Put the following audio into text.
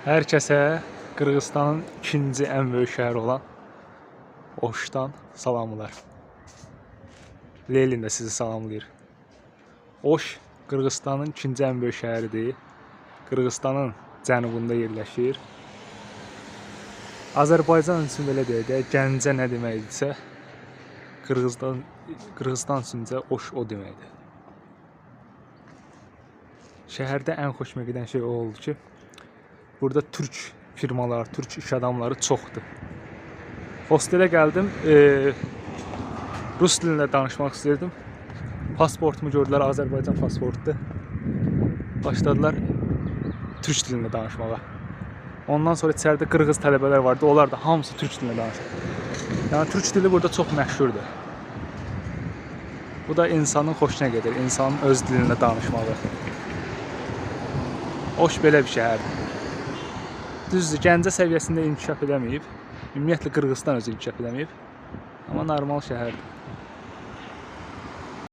Hər kəsə Qırğızstanın ikinci ən böyük şəhəri olan Oşdan salamlar. Leylin də sizi salamlayır. Oş Qırğızstanın ikinci ən böyük şəhəridir. Qırğızstanın cənubunda yerləşir. Azərbaycan üçün belə deyək də, Gəncə nə deməkdirsə, Qırğızstan üçün isə Oş o deməkdir. Şəhərdə ən xoşuma gedən şey o oldu ki, burada türk firmalar, türk iş adamları çoxdur. Hostelə gəldim, rus dilində danışmaq istəyirdim. Pasportumu gördülər, Azərbaycan pasportudur. Başladılar türk dilində danışmağa. Ondan sonra içəridə qırğız tələbələr vardı, onlar da hamısı türk dilində danışır. Yəni türk dili burada çox məşhurdur. Bu da insanın xoşuna gedir, insanın öz dilində danışmağı. Oş belə bir şəhərdir. Düzdür, Gəncə səviyyəsində inkişaf eləməyib. Ümumiyyətlə Qırğızstan özü inkişaf eləməyib. Amma normal şəhərdir.